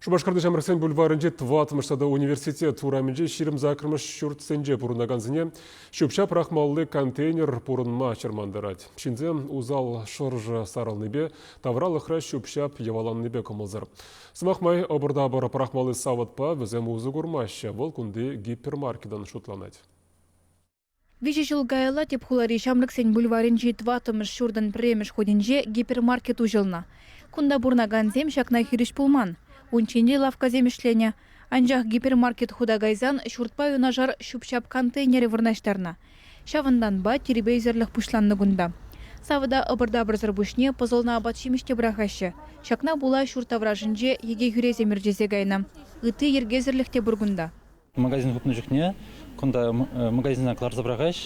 Шупашкарти ҫамрӑксен бульварӗнчи тӑваттӑмӗш тата университет урамӗнчи 28-мӗш ҫуртсенче пурӑнакансене ҫӳп-ҫап пӑрахмалли контейнер пурӑнма чӑрмантарать. Ҫынсем усал шӑршӑ сарӑлнипе, тавралӑхра ҫӳп-ҫап йӑваланнипе кӑмӑлсӑр. Сӑмах май, ӑпӑр-тапӑр пӑрахмалли савӑтпа вӗсем усӑ курмаҫҫӗ, вӑл кунти гипермаркетӑн шутланать. Виҫӗ ҫул каялла тӗп хулари Ҫамрӑксен бульварӗнчи тӑваттӑмӗш ҫуртӑн пӗрремӗш хутӗнче гипермаркет уҫӑлнӑ. Кунта пурӑнакансем ҫакна хирӗҫ пулман. Унччен те лавккасем ӗҫленӗ. Анчах гипермаркет хута кайсан ҫуртпа юнашар ҫӳп-ҫап контейнерӗ вырнаҫтарнӑ. Ҫавӑнтанпа тирпейсӗрлӗх пуҫланнӑ кунта. Савӑта ӑпӑр-тапӑрсӑр пуҫне пӑсӑлнӑ апат-ҫимӗҫ те пӑрахаҫҫӗ. Ҫакна пула ҫурт таврашӗнче йӗке хӳресем ӗрчесе кайнӑ. Ытти йӗркесӗрлӗх те пур кунта. Магазин хупнӑ чухне кунта магазина кӑларса пӑрахаҫ.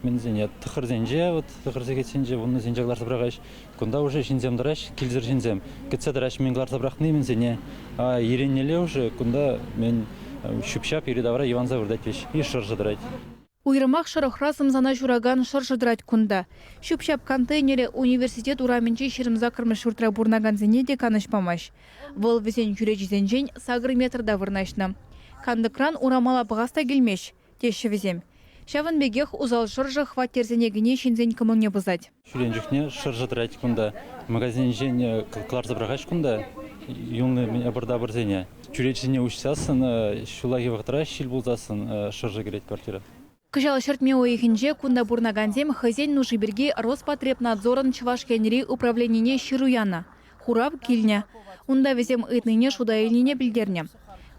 Мӗнсене тӑхӑрсенче, вот тӑхӑр сехетсенче, вуннӑсенче кӑларса пӑрахаҫ. Кунта уже ҫынсем тӑраҫ, килсӗр ҫынсем. Кӗтсе тӑраҫ мӗн кӑларса пӑрахни мӗнсене. А иреннелле уже кунта мӗн ҫӳп-ҫап йӗри-тавра йӑванса выртать веҫ. И шӑршӑ тӑрать. Уйрӑмах шӑрӑхра сӑмсана ҫуракан шӑршӑ тӑрать кунта. Ҫӳп-ҫап контейнерӗ университет урамӗнчи 28-мӗш ҫуртра пурӑнакансене те канӑҫ памасть. Вӑл вӗсен чӳречисенчен сакӑр метрта вырнаҫнӑ. Кантӑкран урамалла пӑхас та килмест, теҫҫӗ вӗсем. Ҫавӑн пекех усал шӑршӑ хваттерсене кӗни ҫынсен кӑмӑлне пӑсать. Ҫӳрен чухне шӑршӑ тӑрать кунта. Магазинчен кӑларса пӑрахаҫ кунта юлнӑ ӑпӑр-тапӑрсене. Чӳречесене уҫсассӑн ҫуллахи вӑхӑтра ҫил пулсассӑн шӑршӑ кӗрет квартира. Кӑҫал ҫӗртме уйӑхӗнче кунта пурӑнакансем хӑйсен нуши пирки Роспотребнадзорӑн Чӑваш Енри управленине ҫыру янӑ. Хурав килнӗ. Унта вӗсем ыйтнине шута илнине пӗлтернӗ.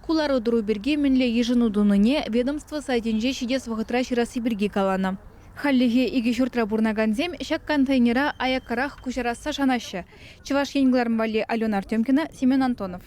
Ку лару-тӑру пирки мӗнле йышӑну тунине ведомство сайтӗнче ҫитес вӑхӑтра ҫырасси пирки каланӑ. Хальлӗхе икӗ ҫуртра пурӑнакансем ҫак контейнера аяккарах куҫарасса шанаҫҫӗ. Чӑваш Ен кӑларӑм валли Алена Артемкина, Семен Антонов.